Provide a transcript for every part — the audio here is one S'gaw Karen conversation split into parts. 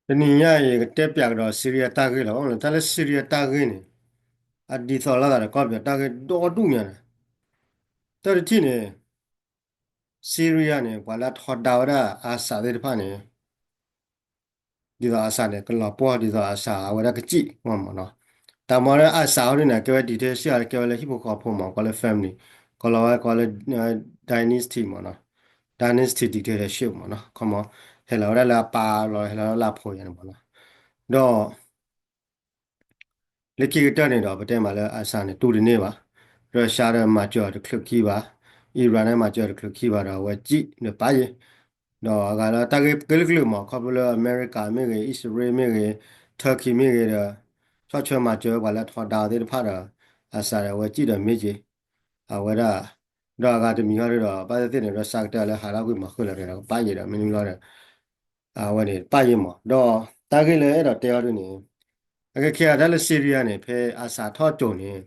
တနံၤညါအံၤ ကတဲပၠးကဒီး Syria တၢ်ဂ့ၢ်လီၤ. တၢ်လၢ Syria တၢ်ဂ့ၢ်န့ၣ် အဒ်သိးလိာ်သးဒီးကီၢ်ပယီၤတၢ်ဂ့ၢ်ဒီဒူၣ်ညါန့ၣ်, တၢ်တထံၣ်န့ၣ် Syria န့ၣ် ပှၤလၢအထီဒါဝဲဒၣ် Assad သ့ၣ်တဖၣ်န့ၣ် ဒ်သိး Assad န့ၣ် ကလီၤပှီၢ်ဒ်သိး Assad အဝဲဒၣ်ကစံၣ်မ့ၢ်နီၤ. တၢ်မၤလၢ Assad အီၤဒ်န့ၣ် ကဲဝဲ dictatorship ကဲဝဲလၢဟံၣ်ဖိဃီဖိမ့ၢ် ကီးလၢ family ကီးလီၤဝဲကီးလၢ dynasty မ့ၢ်နီၤ, dynasty dictatorship မ့ၢ်နီၤ. ခီမီ ဟဲလီၤဝဲဒၣ်လၢအပၢ်လီၤ ဟဲလီၤလၢအဖိယၤန့ၣ်မ့ၢ်နီၤ. ဒီး လၢခံကတၢၢ်န့ၣ်ဒီး ပတဲမးလၢ Assad န့ၣ် တူၢ်တန့ၢ်ဘၣ်, Russia ဒီးမၤစၢၤအီၤတချုးခံဘၣ်, Iran ဒီးမၤစၢၤအီၤတချုးခံဘၣ်ဒီး အဝဲစံၣ်ဒီးပၢ်ယဲၢ်, ဒီးအဂၤလၢတၢ်ဂ့ၢ်ကလုာ်ကလုာ်မ့ၢ် ခီဖျိလၢအမဲရကၤမ့ၢ်ဂ့ၤ, အံၣ်စရ့လးမ့ၢ်ဂ့ၤ, Turkey မ့ၢ်ဂ့ၤဒီး ဆီၣ်ထွဲမၤစၢၤပှၤလၢထီဒါအီၤသ့ၣ်တဖၣ်ဒီး Assad ဒီးအဝဲစံၣ်ဒီးမ့ၢ်က့ၤ, အဝဲဒၣ်, ဒီးအဂၤတမံၤဟီဒ်ဒီး ဘၣ်သ့ၣ်သ့ၣ်န့ၣ် Russia ကတၢၢ်လၢဟးထီၣ်ကွံာ်မၤဃုာ်လီၤက့ၤဒီးကပၢ်ယဲၢ်ဒီး မ့ၢ်နုၤလီၤဒီး အဝဲန့ၣ်ပၢ်ယဲၢ်မ့ၢ် ဒီးတၢ်ဂ့ၢ်လၢအဲၣ်ဒိးတဲအီၤဒ်န့ၣ်, အခဲခဲအံၤတၢ်လၢ Syria န့ၣ် ဖဲ Assad ထီၣ်ကၠိၤန့ၣ်,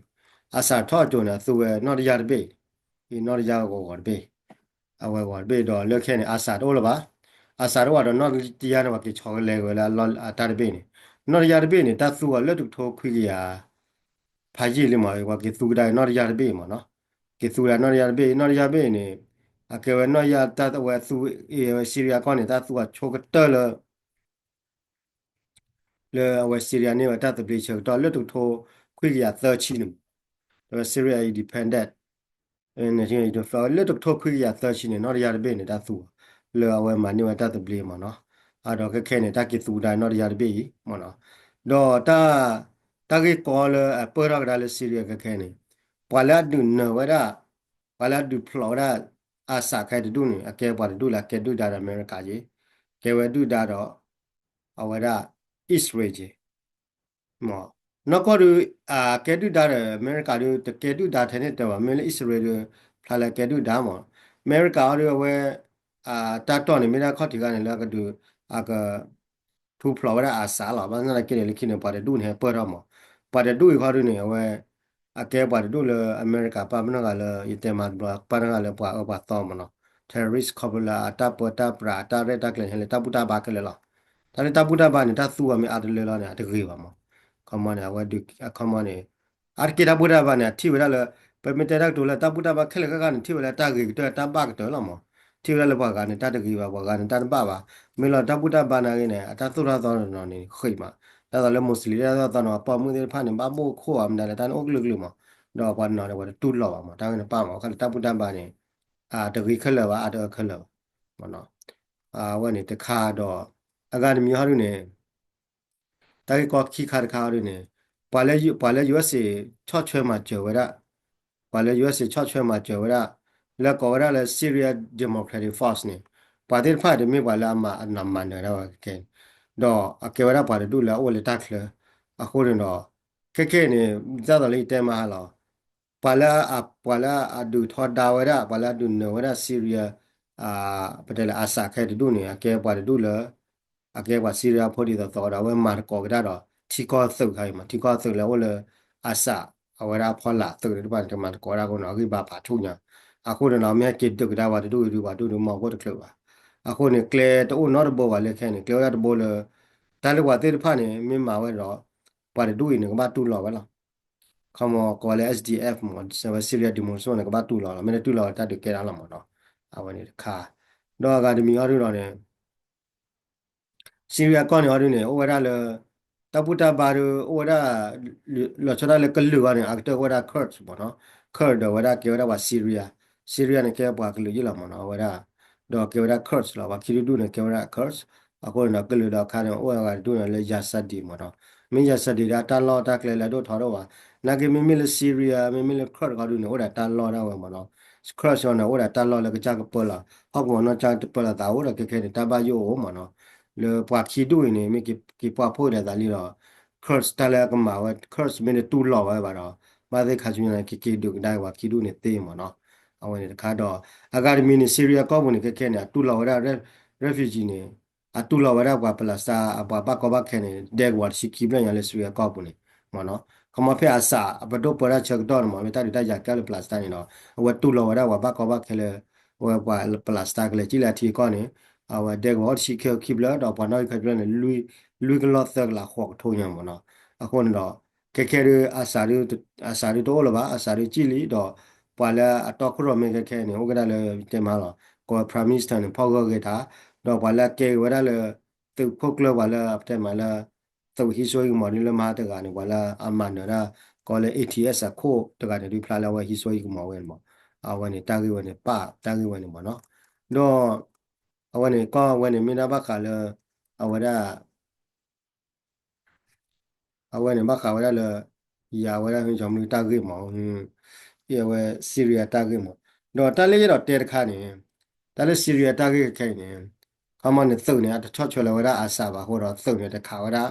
Assad ထီၣ်ကၠိၤန့ၣ် အသူဝဲနီၣ်တယၢ်တဘ့ၣ်, အံၤနီၣ်တယၢ်ဂီၤဂီၤတဘ့ၣ်, အဝဲဂီၤတဘ့ၣ်ဒီးလၢခဲန့ၣ် Assad တအိၣ်လၢၤဘၣ်, Assad တအိၣ်ဘၣ်ဒီးနီၣ်တယၢ်န့ၣ် ပှၤက့ၤဆီကလဲက့ၤဝဲလၢအတၢ်တဘ့ၣ်န့ၣ်, နီၣ်တယၢ်တဘ့ၣ်န့ၣ် တၢ်သူအီၤလၢတကထိခွံကယၤ ဖးယံာ်လံမ့ၢ် ပှၤက့ၤသူကဒါအံၤနီၣ်တယၢ်တဘ့ၣ်အံၤမ့ၢ်နီၤ, က့ၤသူကဒါနီၣ်တယၢ်တဘ့ၣ်အံၤ နီၣ်တယၢ်တဘ့ၣ်အံၤန့ၣ်, အကဲဝဲနီၣ်တယၢ်တၢ်ဝဲသူ အံၤဝဲ Syria ကီၢ်န့ၣ် တၢ်သူအဆိကတၢၢ်လၢ လၢအဝဲ Syria န့ၢ်ဝဲတၢ်သဘျ့ဆၢကတီၢ်လၢတကထိခွံကယၤသၢဆံန့ၣ်မ့ၢ်, အဝဲ Syria independent လၢတကထိခွံကယၤသၢဆံန့ၣ် နီၣ်တယၢ်တဘ့ၣ်န့ၣ် တၢ်သူအီၤ လၢအဝဲမၤန့ၢ်ဝဲတၢ်သဘျ့မ့ၢ်နီၤ, အဒီးခဲခဲန့ၣ် တၢ်က့ၤသူကဒါနီၣ်တယၢ်တဘ့ၣ်အံၤမ့ၢ်နီၤ, ဒီးတၢ် တၢ်ဂ့ၢ်ကီလၢအပၢၢ်ထီၣ်ကဒါလၢ Syria ခဲခဲန့ၣ်, ပှၤလၢအဒုးနၢၤဝဲဒၣ်, ပှၤလၢအဒုးဖျိးဝဲဒၣ် Assad ခဲတဒူၣ်န့ၣ် အကဲပှၤတဒူၣ်လၢအကဲဒုၣ်ဒါဒီးအမဲရကၤယ့ၢ်, ကဲဝဲဒုၣ်ဒါဒီး အဝဲဒၣ် အံၣ်စရ့လးယ့ၢ် မ့ၢ်, နီၢ်ကီၢ်ဒုး အကဲဒုၣ်ဒါဒီး အမဲရကၤဒုး တကဲဒုၣ်ဒါထဲန့ၣ်တဲဘၣ်, မ့ၢ်လၢအံၣ်စရ့လးဒုး ဖျါလၢအကဲဒုၣ်ဒါမ့ၢ်, အမဲရကၤအီၤဒုးအဝဲ တၢ်တီၢ်န့ၣ် မ့ၢ်ဒၣ်ခီၣ်ထံးခါန့ၣ် လၢအကဒုး အက ထူဖျိးဝဲဒၣ် Assad လီၤ. ဘၣ်ဆၣ်သနာ်က့န့ၣ် လၢခံန့ၣ် ပှၤတဒူၣ်န့ၣ် ဟဲပၢၢ်ထီၣ်မ့ၢ်, ပှၤတဒူၣ်အံၤခီဒုးန့ၣ် အဝဲ အကဲပှၤတဒူၣ်လၢအမဲရကၤပာ်ပနီၣ်ဂၤလၢ ယတဲမၤတဘျီ ပာ်ပနီၣ်ဂၤလၢပှၤအၢပှၤသီမ့ၢ်နီၤ, terrorist ခီဖျိလၢအတၢ်ပၢတၢ်ပြး အတၢ်ရဲၣ်တၢ်ကျဲၤန့ၣ် ဟဲလၢတၢ်ဘူၣ်တၢ်ဘါခဲလၢာ်လီၤ. တၢ်လၢတၢ်ဘူၣ်တၢ်ဘါန့ၣ် တၢ်သူအီၤမ့ၢ်အါတလၢလီၤန့ၣ် အတဂ့ၤဘၣ်မ့ၢ်, ခီမီန့ၣ် အဝဲဒုး ခီမီန့ၣ် အါတက့ၢ်တၢ်ဘူၣ်တၢ်ဘါန့ၣ် အထံၣ်ဝဲဒၣ်လၢ ပမ့ၢ်တဲတၢ်ကတိၤလၢတၢ်ဘူၣ်တၢ်ဘါခဲလၢာ်ခဲကါန့ၣ် ထံၣ်ဝဲလၢတၢ်ဂ့ၤကတၢၢ်တၢ်ဘၣ်ကတၢၢ်လီၤမ့ၢ်, ထံၣ်ဝဲဒၣ်လၢပှၤဂၤန့ၣ် တၢ်တဂ့ၤဘၣ် ပှၤဂၤန့ၣ် တၢ်တဘၣ်ဘၣ်, မ့ၢ်လီၤတၢ်ဘူၣ်တၢ်ဘါနာ်က့န့ၣ် အတၢ်သိၣ်တၢ်သီနီၢ်နီၢ်န့ၣ် ဃံးမး, တၢ်သိးလၢ Muslim တၢ်သိၣ်တၢ်သီန့ၣ် အပိာ်မုၣ်သ့ၣ်တဖၣ်န့ၣ် ဘၣ်ဘိၣ်ခိၣ်ဧါ မနုၤလဲၣ်တၢ်န့ၣ်အိၣ်ကလုာ်ကလုာ်မး, ဒီးပှၤနီၤန့ၣ် ပှၤတတူၢ်လိာ်ဘၣ်မး တၢ်ဂ့ၢ်န့ၣ်ပာ်မး ခါလၢတၢ်ဘူၣ်တၢ်ဘါန့ၣ် အတဂ့ၤခဲလၢာ်ဘၣ် အတအၢခဲလၢာ်ဘၣ် မ့ၢ်နီၤ, အဝဲန့ၣ်တခါဒီး အဂၤတမံၤဟီဒုန့ၣ် တၢ်ဂ့ၢ်ကီခံခါတခါအီၤဒုန့ၣ်, ပှၤလၢ ပှၤလၢ ယူအက်စ် ဆီၣ်ထွဲမၤစၢၤဝဲဒၣ်, ပှၤလၢ ယူအက်စ် ဆီၣ်ထွဲမၤစၢၤဝဲဒၣ်, လၢကိးဝဲဒၣ်လၢ Syria Democratic Force န့ၣ်, ပှၤသ့ၣ်တဖၣ်တမ့ၢ်ပှၤလၢအမၤ အမၤနၢၤဒၣ်ဝဲခဲခဲန့ၣ်, ဒီးအကဲဝဲဒၣ်ပှၤတဒူၣ်လၢအအိၣ်လၢတၢ်ချၢ, အဃိန့ၣ်ဒီး ခဲခဲန့ၣ် ဒ်သိးလၢယတဲမးဟါလီၤ ပှၤလၢ ပှၤလၢအဒုးထီဒါဝဲဒၣ် ပှၤလၢအဒုးနၢၤဝဲဒၣ် Syria ပတဲလၢ Assad ခဲတဒူၣ်န့ၣ် အကဲပှၤတဒူၣ်လၢ အကဲပှၤ Syria ဖိဒ်သိးသိးဒီး အဝဲမၤသကိးကဒါဒီး ထံကီၢ်သုးခါအံၤမး ထံကီၢ်သုးလၢအအိၣ်လၢ Assad အဝဲဒၣ်အဖီလာ်သုးတဖၣ်န့ၣ် တမၤသကိးဒၣ်အဃိန့ၣ် အဂံၢ်ဘါဖးဆူၣ်ညါ, အဃိန့ၣ်ဒီး မ့ၢ်ဟဲက့ၤဒုးကဒါပှၤတဒူၣ်အံၤဒုး ပှၤတဒူၣ်ဒုးမၤအိၣ်တချုးဘၣ်, အဃိန့ၣ် ကျဲတအိၣ်နီတဘိဘၣ်လၢခဲန့ၣ် ကျဲဝဲဒၣ်တဘိလၢ တၢ်လၢပှၤသ့ၣ်တဖၣ်န့ၣ် မ့ၢ်မၤဝဲဒီး ပှၤတဒူၣ်အံၤန့ၣ် ကဘၣ်တူၢ်လိာ်ဝဲလီၤ ခီမီကိးလၢ SDF မ့ၢ် ဝဲ Syria Democratic န့ၣ် ကဘၣ်တူၢ်လိာ်လီၤ မ့ၢ်တတူၢ်လိာ်ဝဲတၢ်ဒုးကဲထီၣ်လီၤမ့ၢ်နီၤ, အဝဲန့ၣ်တခါ, ဒီးအဂၤတမံၤဟီဒုဒီးန့ၣ် Syria ကီၢ်န့ၣ်ဟီဒုန့ၣ် အိၣ်ဝဲဒၣ်လၢ တၢ်ဘူၣ်တၢ်ဘါဒု အိၣ်ဝဲဒၣ် လီၤဆီဒၣ်လၢကလုာ်အဂီၢ်န့ၣ် အကတၢၢ်ကဝဲဒၣ် Kurds မ့ၢ်နီၤ, Kurd ဒီးဝဲဒၣ်ကဲဝဲဒၣ်ပှၤ Syria, Syria န့ၣ် ကဲပှၤကလုာ်ယ့ၢ်လီၤမ့ၢ်နီၤ အဝဲဒၣ်, ဒီးကဲဝဲဒၣ် Kurds လီၤ ပှၤခံဒူၣ်ဒူၣ်န့ၣ် ကဲဝဲဒၣ် Kurds, အဃိန့ၣ်ဒီးကလုာ်ဒီးအခါန့ၣ် အိၣ်ဝဲအဂၤတဒူၣ်န့ၣ်လၢ Yazidi မ့ၢ်နီၤ, မ့ၢ် Yazidi ဒၣ်တၢ်လီၢ်တၢ်ကျဲလၢအဒိၣ်ထီဒိၣ်ဘၣ်, နာ်က့မ့မ့ၢ်လၢ Syria မ့မ့ၢ်လၢ Kurd တခီဒုန့ၣ် အိၣ်ဒၣ်တၢ်လီၢ်ဒၣ်ဝဲမ့ၢ်နီၤ, Kurds န့ၣ် အိၣ်ဒၣ်တၢ်လီၢ်လၢကစၢ်ကပၢလီၤ, ဟီၣ်ကဝီၤနီၢ်ကစၢ်ကပၢလီၤသးအိၣ်ဒီးခဲခဲန့ၣ် တၢ်ဘၣ်ယိၣ်အိၣ်မ့ၢ်နီၤ, လၢပှၤခံဒူၣ်အံၤန့ၣ် မ့ၢ်က့ၤပှၤဖှိၣ်ဒီးသးလံဒီး Kurds တၢ်လၢအကမၤဝဲ Kurds မ့ၢ်တတူၢ်လိာ်ဝဲဘၣ်ဒီး ဘၣ်သ့ၣ်ခါဆူညါန့ၣ် ကက့ၤဒုးကဒါပှၤခံဒူၣ်န့ၣ်သ့မ့ၢ်နီၤ, အဝဲန့ၣ်တခါဒီး အဂၤတမံၤန့ၣ် Syria ကီၢ်ပူၤန့ၣ် ခဲခဲန့ၣ် အတူၢ်လိာ်ဝဲဒၣ် refugee န့ၣ် အတူၢ်လိာ်ဝဲဒၣ်ပှၤ Palestine အပှၤဘၣ်ကီဘၣ်ခဲန့ၣ် ဒဲကဝီၤတဆံခံဘျဲၣ်ညါလၢ Syria ကီၢ်ပူၤန့ၣ်မ့ၢ်နီၤ, ခီမီဖဲ Assad အပဒိၣ်ပၢတၢ်ဆၢကတီၢ်န့ၣ်မ့ၢ် မ့ၢ်တၢ်ဒုးတၢ်ယၤကဲလၢ Palestine န့ၣ်ဒီး အဝဲတူၢ်လိာ်ဝဲဒၣ်ပှၤဘၣ်ကီဘၣ်ခဲလၢ အဝဲပှၤ Palestine ကလဲၤကံၣ်လၢအထံအကီၢ်န့ၣ် အဝဲဒဲကဝီၤအိၣ်တဆံခံဖျၢၣ်ဒီးပှၤနီၣ်ဂံၢ်ခံဖျၢၣ်န့ၣ် လွံၢ်ကလီၢ်သၢကလးဃိးကထိညါမ့ၢ်နီၤ. အဃိန့ၣ်ဒီး ခဲခဲဒုး အစးဒုးတအိၣ်လၢၤဘၣ်, အစးဒုးကံၣ်လံ ဒီးပှၤလၢအတီခိၣ်ရိၣ်မဲခဲခဲန့ၣ် အိၣ်ကဒၣ်လၢတဲမးလီၤ ကဝဲ Prime Minister န့ၣ် ဖီၣ်ဂၢၢ်ဂ့ၤတၢ်, ဒီးပှၤလၢအကဲက့ၤဝဲဒၣ်လၢ သုးခိၣ်ကျၢၢ်ပှၤလၢအတဲမးလၢ သုးဟံးစိဟံးကမီၤဒုးလၢမဟါတဂၤန့ၣ် ပှၤလၢအမၤနၢၤဒၣ် ကီးလၢ A T S အခိၣ်တဂၤန့ၣ်ဒုးဖျါလၢအဝဲဟံးစိဟံးကမီၤဝဲန့ၣ်မး, အဝဲန့ၣ်တၢ်ဂ့ၢ်ဝဲန့ၣ်ပာ်တၢ်ဂ့ၢ်ဝဲန့ၣ်မ့ၢ်နီၤ. ဒီး အဝဲန့ၣ်ကီၢ်ဝဲန့ၣ်မ့ၢ်ဒၣ်ဘၣ်ဃးလၢ အဝဲဒၣ် အဝဲန့ၣ်ဘၣ်ဃးဝဲဒၣ်လၢ ယၤဝဲဒၣ် ယီၤမနုၤတၢ်ဂ့ၢ်မး အဝဲ Syria တၢ်ဂ့ၢ်မး, ဒီးတၢ်လၢယအဲၣ်ဒိးတဲတခါန့ၣ် တၢ်လၢ Syria တၢ်ဂ့ၢ်ခဲအံၤန့ၣ် ခီမီန့ၣ် သုးန့ၣ် အတဆီၣ်ထွဲလီၤဝဲဒၣ် Assad ဘၣ်အဃိဒီး သုးန့ၣ်တခးဝဲဒၣ်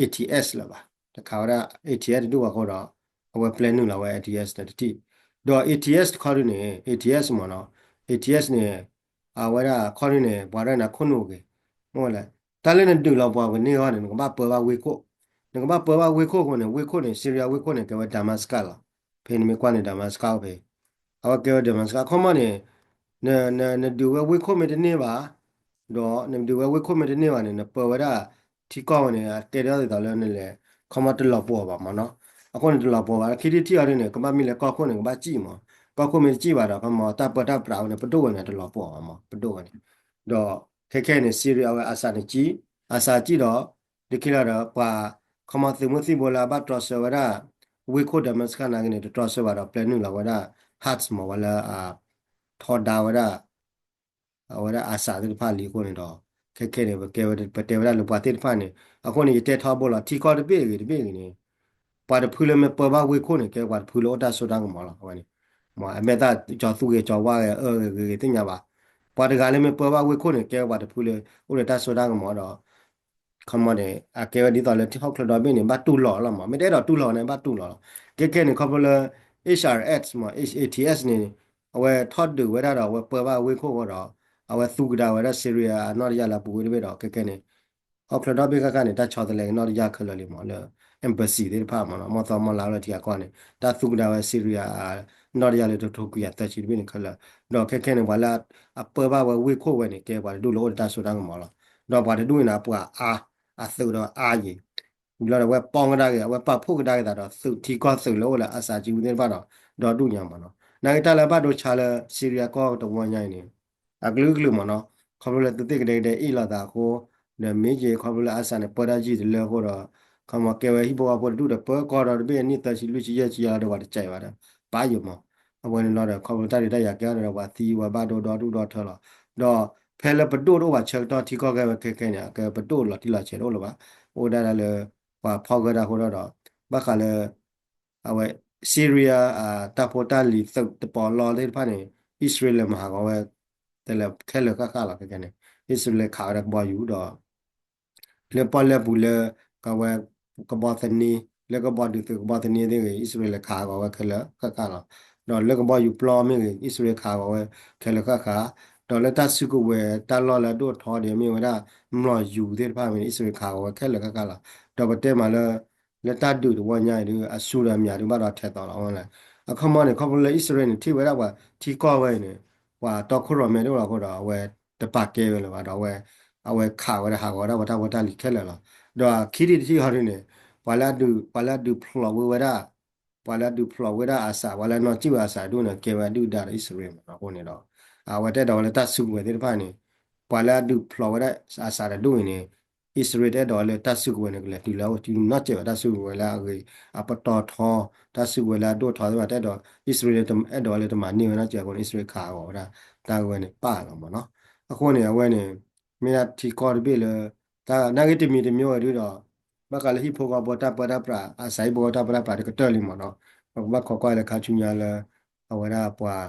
A T S လၢၤဘၣ်, တခးဝဲဒၣ် A T S တဒူၣ်ဘၣ်အဃိဒီး အဝဲပျဲနုာ်လီၤဝဲ A T S န့ၣ်တထံၣ်, ဒီး A T S တခီဒုန့ၣ် A T S မ့ၢ်နီၤ, A T S န့ၣ် အဝဲဒၣ်ခီဒုန့ၣ် ပှၤရဲၣ်နၤခိၣ်နူာ်ဂ့ၤ, မ့ၢ်လဲၣ်, တၢ်လၢနဒုးလီၤပှၤကန့ၢ်အဂီၢ်န့ၣ် နကဘၣ်ပၢဘၣ်ဝ့ၢ်ခိၣ်, နကဘၣ်ပၢဘၣ်ဝ့ၢ်ခိၣ်အဃိန့ၣ် ဝ့ၢ်ခိၣ်န့ၣ် Syria ဝ့ၢ်ခိၣ်န့ၣ် ကဲဝဲ Damascus လီၤ, ဖဲနမ့ၢ်ကွၢ်န့ၣ် Damascus ဖဲ အဝဲကဲဝဲ Damascus အခီမီန့ၣ် နဒုးဝဲဝ့ၢ်ခိၣ်မ့ၢ်တန့ၢ်ဘၣ်, ဒီးနဒုးဝဲဝ့ၢ်ခိၣ်မ့ၢ်တန့ၢ်ဘၣ်န့ၣ် နပၢဝဲဒၣ် ထံကီၢ်ဝဲန့ၣ် အကဲဒ်သိးလၢနလဲၤ ခီမီတလီၤပှီၢ်ဘၣ်မ့ၢ်နီၤ, အဃိန့ၣ်တလီၤပှီၢ်ဘၣ် ခံထံၣ်ထံၣ်အီၤဒ်န့ၣ် ကဘၣ်မ့ၢ်လဲၤကီၢ်ခိၣ်န့ၣ် ကဘၣ်စံၣ်မး, ကီၢ်ခိၣ်မ့ၢ်တစံၣ်ဘၣ်ဒီး ခီမီတၢ်ပၢတၢ်ပြးဝဲန့ၣ် ပဒိၣ်ဝဲန့ၣ် တလီၤပှီၢ်ဘၣ်မး ပဒိၣ်ဝဲန့ၣ်, ဒီးခဲခဲန့ၣ် Syria အဝဲ Assad န့ၣ်စံၣ်, Assad စံၣ်ဒီး ဒ်ခံလီၤဒီး ပှၤ ခီမီသုးမုၢ်သံၣ်ဘိလၢအဘၣ်တြီဆၢဝဲဒၣ် ဝ့ၢ်ခိၣ် Damascus နာ်က့န့ၣ် တတြီဆၢဘၣ်ဒီး ပျဲနုာ်လီၤဝဲဒၣ် Hajj မး ဝဲလၢ ထီဒါဝဲဒၣ် အဝဲဒၣ် Assad သ့ၣ်တဖၣ်လံအဃိန့ၣ်ဒီး ခဲခဲန့ၣ် ပကဲဝဲ ပတဲဝဲဒၣ်လၢပှၤသ့ၣ်တဖၣ်န့ၣ် အဃိန့ၣ် ယတဲထီဘိလီၤ ထံကီၢ်တဘ့ၣ်ဂ့ၤတဘ့ၣ်ဂ့ၤန့ၣ် ပှၤတဖုလၢမ့ၢ်ပၢဘၣ်ဝ့ၢ်ခိၣ်န့ၣ် ကဲပှၤတဖုလၢအိၣ်တၢ်စိတၢ်ကမီၤလီၤ အဝဲန့ၣ်, မ့ၢ်အမဲာ်သၣ်ကၠီၤသူဂ့ၤကၠီၤဝါဂ့ၤအၢဂ့ၤဂ့ၤဂ့ၤသ့ၣ်ညါဘၣ်, ပှၤတဂၤလၢမ့ၢ်ပၢဘၣ်ဝ့ၢ်ခိၣ်န့ၣ် ကဲပှၤတဖုလၢ အိၣ်ဒီးတၢ်စိတၢ်ကမီၤဒီး ခီမီန့ၣ် အကဲဝဲဒ်သိးလၢထံဟီၣ်ချၢဒီဘ့ၣ်န့ၣ် ဘၣ်တူၢ်လိာ်လီၤမး မ့ၢ်တအဲၣ်ဒိးတူၢ်လိာ်န့ၣ် ဘၣ်တူၢ်လိာ်လီၤ, ခဲခဲန့ၣ် ခီဖျိလၢ H R X မး H A T S န့ၣ် အဝဲထီၣ်ဒုးဝဲဒၣ်ဒီး အဝဲပၢဘၣ်ဝ့ၢ်ခိၣ်အဃိဒီး အဝဲသူကဒါဝဲဒၣ် Syria အနီၢ်တယၢ်လၢအပူၤဝဲတဘ့ၣ်ဒီး ခဲခဲန့ၣ် ဟီၣ်ချၢဒီဘ့ၣ်ဃၣ်ဃၣ်န့ၣ် တၢ်ဆီတလဲကနီၢ်တယၢ်ခဲလၢာ်လံမး လၢ embassy သ့ၣ်တဖၣ်မးနီၤ မီၢ်သီမီၢ်လါလၢထံဂၤကီၢ်န့ၣ် တၢ်သူကဒါဝဲ Syria အနီၢ်တယၢ်လၢတထိခွံကယၤသၢဆံတဘ့ၣ်န့ၣ်ခဲလၢာ်, ဒီးခဲခဲန့ၣ် ပှၤလၢအပၢဘၣ်ဝဲဝ့ၢ်ခိၣ်ဝဲန့ၣ် ကဲပှၤတဒူၣ်လၢအိၣ်ဒီးတၢ်စိတၢ်ကမီၤလီၤ, ဒီးပှၤတဒူၣ်န့ၣ် အပှၤအါ အသုးဒီးအါယံၤ လီၤဒီးအဝဲပီၣ်ကဒါက့ၤ အဝဲပာ်ဖှိၣ်ကဒါက့ၤသးဒီးသုးထံကီၢ်သုးလၢအိၣ်လၢအစးကံဝံသ့ၣ်တဖၣ်ဒီး ဒီဒူၣ်ညါမးနီၤ, နာ်က့တၢ်လၢအဘၣ်ဒိဆါလၢ Syria ကီၢ်တဝီညါအံၤန့ၣ် အကလုာ်ကလုာ်မးနီၤ, ခီဖျိလၢသုးသ့ၣ်ကဒဲကဒဲအ့ၣ်လိာ်သးအဃိ ဒီးမ့ၢ်က့ၤခီဖျိလၢအစးန့ၣ် ပၢတၢ်ယံာ်တလၢအဃိဒီး ခီမီကဲဝဲဟံၣ်ဖိဃီဖိတဒူၣ်ဒီး ပၢကီၢ်ဒီးတဘ့ၣ်အနံၣ်သၢဆံလွံၢ်ဆံယဲၢ်ဆံယဲၢ်လီၤဒီး ပှၤတကဲဘၣ်ဒီး ပာ်ယိာ်မး, အဝဲန့ၣ်လီၤဒီး ခီဖျိတၢ်ဒုးတၢ်ယၤကဲထီၣ်ဒီး ပှၤသံဝဲဘၣ်ဒိဒီဒူၣ်ဒီထၢလီၤ, ဒီးဖဲလၢပဒိၣ်တအိၣ်ဘၣ်ဆၢကတီၢ်ထံကီၢ်ကဲဝဲခဲခဲန့ၣ် အကဲပဒိၣ်လီၤတံၢ်လီၤဆဲးတအိၣ်လၢၤဘၣ်, အိၣ်ဒၣ်ဒၣ်လၢ ပှၤဖီၣ်ဂၢၢ်တၢ်အဃိဒီး ဘၣ်ဃးလၢ အဝဲ Syria အတၢ်ဖိတၢ်လံၤသုးတပီးလီသ့ၣ်တဖၣ်န့ၣ် အံၣ်စရ့လးမၤဟးဂီၤဝဲ တလဲၤခဲလၢာ်ဃၣ်ဃၣ်လီၤ ခဲခဲန့ၣ် အံၣ်စရ့လးခးဝဲဒၣ်ကဘီယူၤဒီး လၢပီၣ်လဲၣ်ပူၤလၢ ကဝဲ ကဘီသန့ လၢကဘီဒုးသုးကဘီသန့သ့ၣ်ဂ့ၤ အံၣ်စရ့လးခးဟးဂီၤဝဲခဲလၢာ်ဃၣ်ဃၣ်လီၤ, ဒီးလၢကဘီယူၤပျီမ့ၢ်ဂ့ၤ အံၣ်စရ့လးခးဟးဂီၤဝဲခဲလၢာ်ဃၣ်ဃၣ်, ဒီးလၢတၢ်စုကဝဲၤတၢ်လီၢ်လၢအဒိၣ်ထီဒ်မ့ၢ်ဝဲဒၣ် မျိာ်ယူၤသ့ၣ်တဖၣ်မ့ၢ် အံၣ်စရ့လးခးဟးဂီၤဝဲခဲလၢာ်ဃၣ်ဃၣ်လီၤ, ဒီးပတဲမးလၢ လၢတၢ်ဒုးတဝီညါအံၤဒုး အစူၤဒီးအမျးဒုးဘၣ်ဒီးထဲသိးလီၤ အဝဲလဲၣ်, အခီမီန့ၣ် ခီဖျိလၢအံၣ်စရ့လးန့ၣ် ထံၣ်ဝဲဒၣ်ပှၤထံကီၢ်ဝဲအံၤန့ၣ် ပှၤတီခိၣ်ရိၣ်မဲတအိၣ်လီၤအဃိဒီး အဝဲတပာ်ကဲဝဲလၢၤဘၣ်ဒီး အဝဲ အဝဲခးဝဲဒၣ်ဟးဂီၤဝဲဒၣ်ပှၤတၢ်ဖိတၢ်လံၤခဲလၢာ်လီၤ, ဒီးခံထံၣ်တထံၣ်အီၤဒုးန့ၣ် ပှၤလၢအဒုး ပှၤလၢအဒုးဖျိးဝဲဝဲဒၣ် ပှၤလၢအဒုးဖျိးဝဲဒၣ်အစး ပှၤလၢအနီၢ်ကံၣ်ဝဲအစးဒူၣ်န့ၣ် ကဲဝဲအဒုၣ်ဒါဒီးအံၣ်စရ့လးမးနီၤ, အဃိန့ၣ်ဒီး အဝဲတအဲၣ်ဒိးဝဲလၢတၢ်စုကဝဲၤသ့ၣ်တဖၣ်န့ၣ် ပှၤလၢအဒုးဖျိးဝဲဒၣ်အစးတဒူၣ်အံၤန့ၣ် အံၣ်စရ့လးတအဲ၁ၣ်ဒိးဝဲလၢတၢ်စုကဝဲၤန့ၣ် ကလဲၤတုၤလၢအအိၣ် နီၢ်ကံၣ်ဝဲတၢ်စုကဝဲၤလၢအဂ့ၤ အပတီၢ်ထီ တၢ်စုကဝဲၤလၢအဒိၣ်ထီသ့ၣ်တဖၣ် တအဲၣ်ဒိး အံၣ်စရ့လးတအဲၣ်ဒိးဝဲလၢတမၤန့ၢ်ဝဲနီၢ်ကံၣ်အဃိန့ၣ် အံၣ်စရ့လးခးအဂီၤဝဲဒၣ် တၢ်ဝဲန့ၣ်ပာ်လီၤမးနီၤ, အဃိန့ၣ် အဝဲန့ၣ် မ့ၢ်ဒၣ်ထံကီၢ်တဘ့ၣ်လၢ တၢ်နာ်ဂ့ၤတမံၤတမံၤဝဲဒုဒီး ဘၣ်ဃးလၢဟံၣ်ဖိဃီဖိတၢ်ပၢတၢ်ပြး အစးဟံၣ်ဖိဃီဖိတၢ်ပၢတၢ်ပြးတကတၢၢ်လံမးနီၤ, ပကဘၣ်ခိးကွၢ်လၢခါဆူညါလၢ အဝဲဒၣ်ပှၤ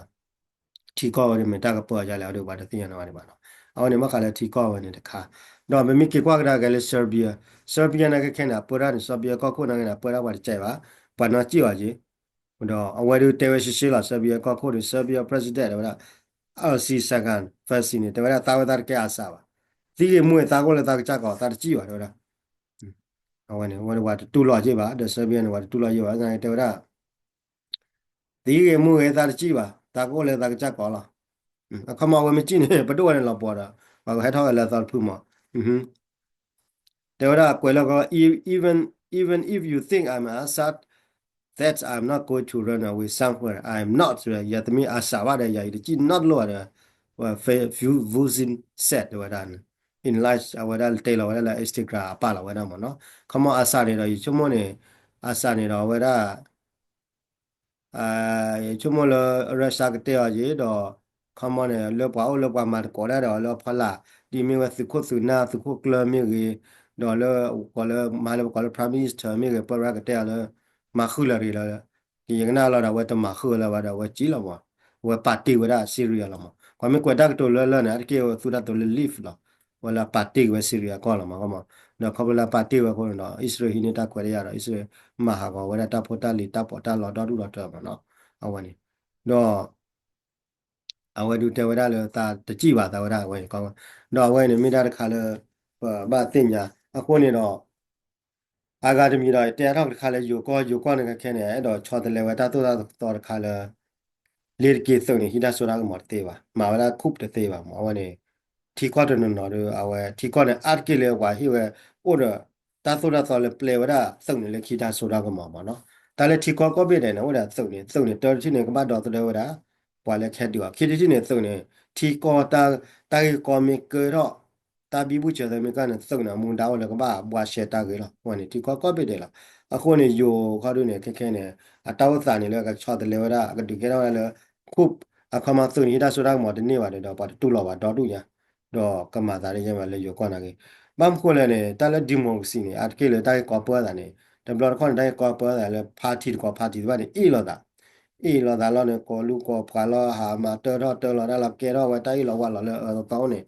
ထံကီၢ်ဝဲဒၣ်မ့ၢ်တၢ်ကပၢအီၤဒ်လဲၣ် အဝဲဒၣ်ပှၤတသ့ၣ်ညါနီၣ်ဘၣ်ဒံးဘၣ်နီၤ, အဝဲန့ၣ်ဘၣ်ဃးလၢထံကီၢ်ဝဲန့ၣ်တခါ, ဒီးပမ့ၢ်က့ၤကွၢ်ကဒါက့ၤလၢ Serbia, Serbia နာ်က့ခဲန့ၣ် အပၢတၢ်န့ၣ် Serbia ကီၢ်ခိၣ်နာ်က့န့ၣ် အပၢတၢ်ပှၤတကဲဘၣ်, ပှၤနီၢ်ကံၣ်အီၤက့ ဒီးအဝဲဒုးတဲဝဲရှဲရှဲလီၤ Serbia ကီၢ်ခိၣ်န့ၣ် Serbia President တဲဝဲဒၣ် အၢၣ်စံစၤကၣ် ဖၢစံန့ၣ် တဲဝဲဒၣ်သးဝဲသးတကဲအစးဘၣ်, သံဂ့ၤမူဂ့ၤသးကအိၣ်လၢသးကစၢ်ကီး သးတကံၣ်ဘၣ်တဲဝဲဒၣ်, အဝဲန့ၣ် အဝဲန့ၣ်ပှၤတတူၢ်လိာ်က့ဘၣ် ဒီး Serbia န့ၣ် ပှၤတတူၢ်လိာ်က့ဘၣ် သနာ်က့တဲဝဲဒၣ် သံဂ့ၤမူဂ့ၤသးတကံၣ်ဘၣ် သးကအိၣ်လၢသးကစၢ်ကီးလီၤ, အခီမီအဝဲမ့ၢ်ကံၣ်န့ၣ် ပဒိၣ်ဝဲန့ၣ်လီၤပှီၤဒီး ပှၤကဟဲထီၣ်ဝဲလၢအသီတဖုမး, တဲဝဲဒၣ်ကွဲးလၢ even, even if you think I'm Assad, that I'm not going to run away somewhere, I'm not, ယတမ့ၢ် Assad ဘၣ်ဒီး ယၤယတစံၣ်နီတလိၣ်ဘၣ်ဒီး Vuzin said ဝဲဒၣ်န့ၣ် in live အဝဲဒၣ်တဲလီၤဝဲဒၣ်လၢ Instagram အပာ်လီၤဝဲဒၣ်မးနီၤ, ခီမီ Assad န့ၣ်ဒီး ယဆိကမိၣ်န့ၣ် Assad န့ၣ်ဒီးအဝဲဒၣ် ယဆိကမိၣ်လၢ Russia ကတဲအီၤက့ၤဒီး ခီမီန့ၣ် လၢပှၤအိၣ်လၢပှၤမၤသကိးတၢ်ဒီးလၢအဖီလာ် ဒ်မ့ၢ်ဝဲသုးခိၣ်သုးနၢ်သုးခိၣ်ကျၢၢ်မ့ၢ်ဂ့ၤ, ဒီးလၢပကိးလၢမၤလၢပကိးလၢ Prime Minister မ့ၢ်ဂ့ၤ ပၢဝဲကတဲအီၤလၢ မၤဃုာ်လၢၤရ့ၣ်လီၤ, ယကနၣ်လီၤဒီးအဝဲတမၤဃုာ်လၢၤဘၣ်ဒီးအဝဲကံလီၤမး, အဝဲပာ်တ့ၢ်ဝဲဒၣ် Syria လီၤမး, ပှၤမ့ၢ်ကွဲးတၢ်ကတိၤလၢလၢန့ၣ် အါတက့ၢ်သူၣ်တၢ်သိးလၢ leave လီၤ, ဝဲလၢပာ်တ့ၢ်က့ၤဝဲ Syria ကီၢ်လီၤမး, ဒီးခီဖျိလၢပာ်တ့ၢ်ဝဲအဃိန့ၣ်ဒီး အံၣ်စရ့လးဟံးန့ၢ်တၢ်ခွဲးတၢ်ယာ်ဒီး အံၣ်စရ့လးမၤဟးဂီၤဝဲဒၣ်တၢ်ဖိတၢ်လံၤတၢ်ပီးတၢ်လီဒီဒူၣ်ဒီထၢမးနီၤ, အဝဲန့ၣ်, ဒီး အဝဲဒုးတဲဝဲဒၣ်လၢသးတစံၣ်ဘၣ်သးဝဲဒၣ်အဝဲ, ဒီးအဝဲန့ၣ်မ့ၢ်တၢ်တခါလၢ ပဘၣ်သ့ၣ်ညါ, အဃိန့ၣ်ဒီး အဂၤတမံၤဒီး တဲအါထီၣ်တခါလၢယိၤကီၢ်, ယိၤကီၢ်န့ၣ်ခဲခဲန့ၣ် အဲၣ်ဒိးဆီတလဲဝဲတၢ်သိၣ်တၢ်သီတခါလၢ လ့ၤတက့ၤသုးန့ၣ် ဟံးတၢ်စိတၢ်ကမီၤတသ့ဘၣ်, မၤဝဲဒၣ် coup တသ့ဘၣ်မး, အဝဲန့ၣ် ထံကီၢ်တနီၤနီၤဒီး အဝဲထံကီၢ်န့ၣ် အါတက့ၢ်လၢပှၤဟ့ၣ်ဝဲ အိၣ်ဒီး တၢ်သိၣ်တၢ်သီလၢပျဲဝဲဒၣ်သုးန့ၣ်လၢခံတၢ်စိတၢ်ကမီၤမးနီၤ, တၢ်လၢထံကီၢ်ကိးဘ့ၣ်ဒဲးန့ၣ် အိၣ်ဒီးသုးန့ၣ်, သုးန့ၣ် တၢတထံၣ်န့ၣ် ကဘၣ်ဒီသဒၢဝဲဒၣ် ပှၤလၢကဟဲဒုးအီၤ, ခံထံၣ်တထံၣ်န့ၣ် သုးန့ၣ် ထံကီၢ် တၢ်ဂ့ၢ်ကီမ့ၢ်ကဲထီၣ် တၢ်ဘံဘူဆၢသၢမ့ၢ်ကၢ်န့ၣ် သုးန့ၣ် အမူဒါအိၣ်လၢကဘၣ်ဘှါရှဲတၢ်ဂ့ၢ်လီၤ, အဝဲန့ၣ် ထံကီၢ်ကိးဘ့ၣ်ဒဲးလီၤ, အဃိန့ၣ် ယိၤခီဒုန့ၣ် ခဲခဲန့ၣ် အတၢ်အိၣ်သးန့ၣ်လၢကဆီတလဲဝဲဒၣ် ကဒုးကဲထီၣ်ဝဲဒၣ်လၢ coup အခီမီသုးန့ၣ် ဟံးတၢ်စိတၢ်ကမီၤတန့ၢ်ဘၣ်ဒီး ပှၤတတူၢ်လိာ်ဘၣ်ဒီဒူၣ်ညါ ဒီးကမၤသးဒ်ယဲမးလၢယိၤကီၢ်နာ်က့, ဘၣ်မနုၤဃိလဲၣ်န့ၣ် တၢ်လၢ democracy န့ၣ် အါတက့ၢ်လၢတၢ်ဂ့ၢ်ကီ ပၢသးန့ၣ်, တဘျီတခီၣ်န့ၣ် တၢ်ဂ့ၢ်ကီပၢသးလၢ party တကိး party တဖၣ်န့ၣ် အ့ၣ်လိာ်သး, အ့ၣ်လိာ်သးလီၤန့ၣ် ကိးလူၤကိးပှၤလီၤ ဟးမၤတၢထီၣ်တၢလီၤတၢ်လီၤ ကဲထီၣ်ဝဲတၢ်အ့ၣ်လိာ်ဝါလိာ်လၢအအၢသီအိၣ်န့ၣ်,